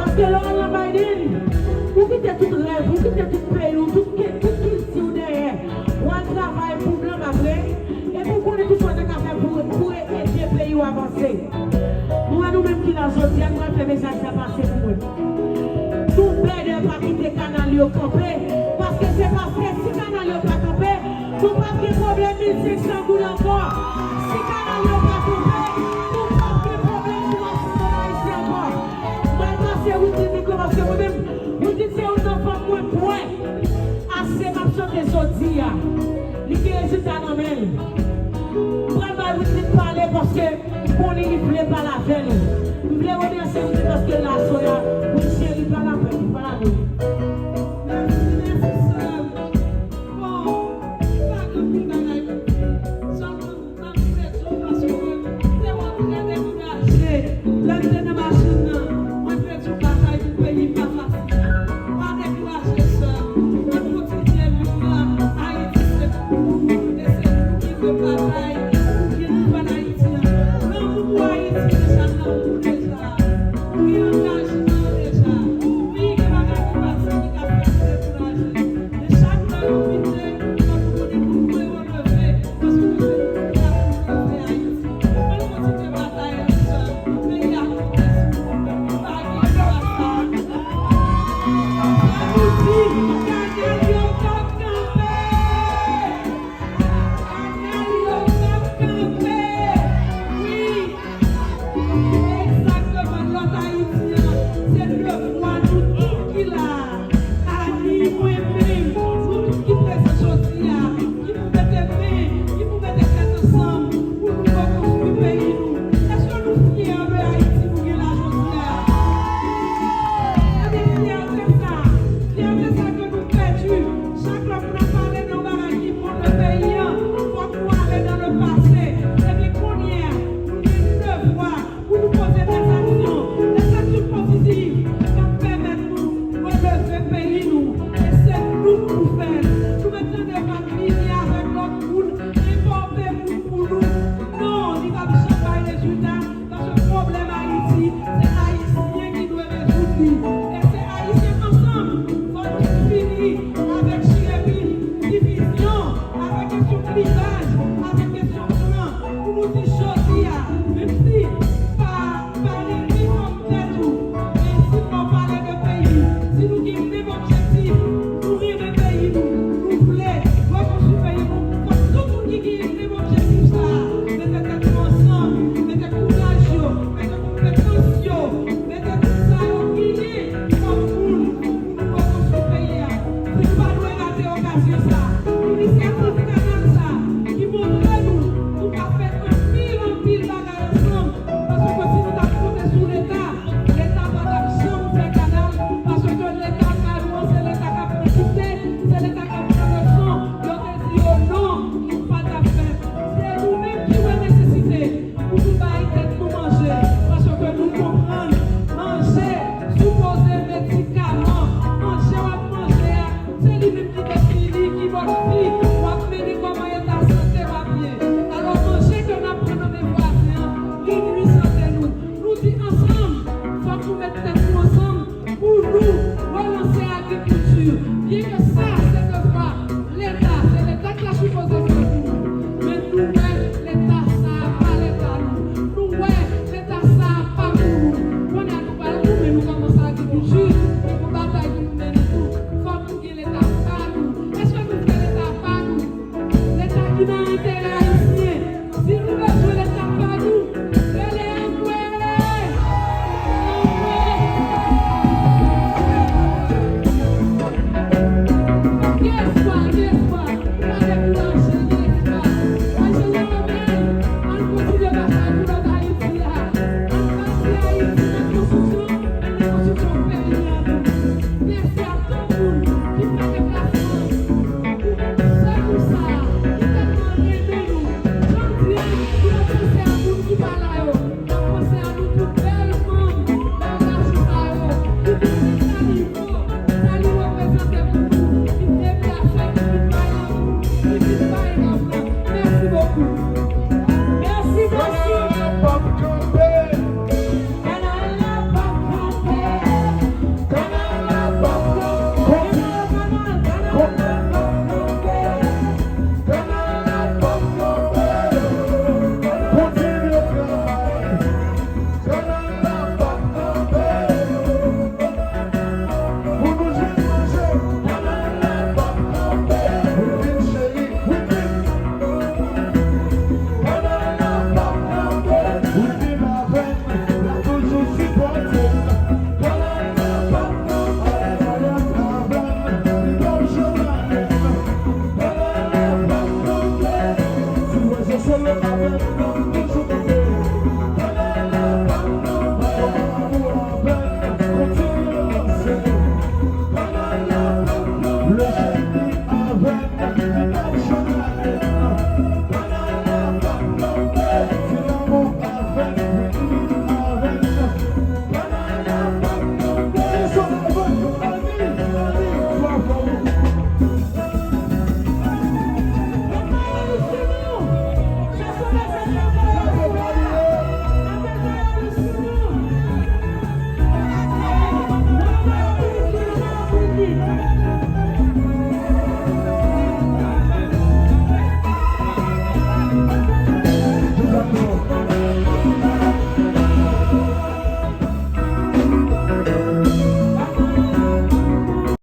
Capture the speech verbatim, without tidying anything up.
Paske lè w al nan Biden, ou kite tout rèv, ou kite tout peyi w, tout, tout kilti w dèyè. W al travay pou blan, pa vre? Epi w konnen tout sa w te ka fè pou, pou ede peyi w avanse. Mwen, nou menm ki la jodi a, nou pral fè mesaj sa pase pou mwen. Nou bèdè pa kite kanal yo kanpe, paske se paske si kanal yo pa kanpe, nou p ap gen pwoblèm mil senk san goud ankò. Si kanal yo pa kanpe, nou p ap gen pwoblèm pou w ap sou ayisyen ankò. Mwen pase Whitney mikwo paske mwen menm, Whitney se youn nan fanm mwen kwè. Ase m ap chante jodi a. Li gen rezilta nan men l. M pral bay Whitney pale paske m konnen li vle pale avè nou. M vle remèsye Whitney paske l la aswè a. Whitney cheri, pale avè nou, pale avè nou. Mèsi, mèsi, sè m. Bon, m pa gen anpil bagay pou di. Sèlman m ap pede w paske se yon trè dekouraje. Lè m te nan machin nan, mwen pede yon batay pou peyi m pa fasil. Pa dekouraje, sè m. N ap kontinye lit la. Ayiti se pou nou. E se nou ki dwe batay pou ke nou vann Ayiti an. Lanmou pou Ayiti deja nan ou deja. Ou gen angajman an deja. Wi, gen bagay ki pase ki ka fè nou dekouraje. Men chak lè nou lite, fò nou konnen pou nou releve, paske se nou ki ap releve Ayiti. Ann kontinye batay la, mezanmi. Peyi a konte sou nou. Nou pa gen dwa sa. Sa nou di, kanal yo p ap kanpe! Kanal yo p ap kanpe! Wi! Egzakteman, lòt Ayiti an, se devwa nou tout ki la a. Ani, mwen menm, nou tout ki prezan jodi a, ki pou mete men, ki pou mete tèt ansanm pou nou rekonstwi peyi nou. Èske nou fyè de Ayiti nou gen la jodi a? Gade fyète sa, fyète sa ke nou pèdi. Chak lè pou n ap pale de yon bagay ki bon nan peyi an, fòk nou ale nan le pase. Ebyen, kounye a, nou gen devwa pou nou poze dèzaksyon, dèzaksyon pozitiv k ap pèmèt nou releve peyi nou. E se nou k pou fè l. Nou mèt tande yo k ap vini avèk lòt moun, enpòte moun pou nou. Non, li p ap janm bay rezilta, paske pwoblèm Ayiti, se Ayisyen ki dwe rezoud li. E se Ayisyen ansanm, fò nou fini avèk chire pil, divizyon, avèk kesyon klivaj, avèk kesyon klan, pou nou di jodi a, menm si pa, pa renmen kòm tèt ou, men si fò pale de peyi, si nou gen menm objektif, nou renmen peyi nou, nou vle rekonstwi peyi nou, fò tout moun ki gen menm objektif sa a, mete tèt yo ansanm, mete kouraj yo, mete konpetans yo, mete tout sa yo genyen kòm moun pou nou rekonstwi peyi a. Si nou pa dwe rate okazyon sa a, inisyativ kanal sa a ki montre nou nou ka fè anpil, anpil bagay ansanm, paske si nou t ap konte sou Leta, Leta pa t ap janm fè kanal, paske Leta ka nou an, se Leta k ap pran dikte, se Leta k ap pran leson. Yo te di yo non, nou pa t ap fè. Se nou menm ki wè nesesite pou nou bay tèt nou manje, paske nou konprann manje sipoze medikaman. Manje w ap manje a, se li menm ki defini ki mòd vi w ap mennen, kòman eta sante w ap ye. Alò, manje ke n ap pran nan men vwazen an, li nwi sante nou. Nou di ansanm, fòk nou met tèt nou ansanm pou nou relanse agrikilti. Byen ke sa, se devwa Leta, se Leta ki ta sipoze fè pou nou. Men nou wè Leta sa a pa Leta nou. Nou wè Leta sa a pa pou nou. Kounye a nou pral goumen, nou kòmanse agrikilti,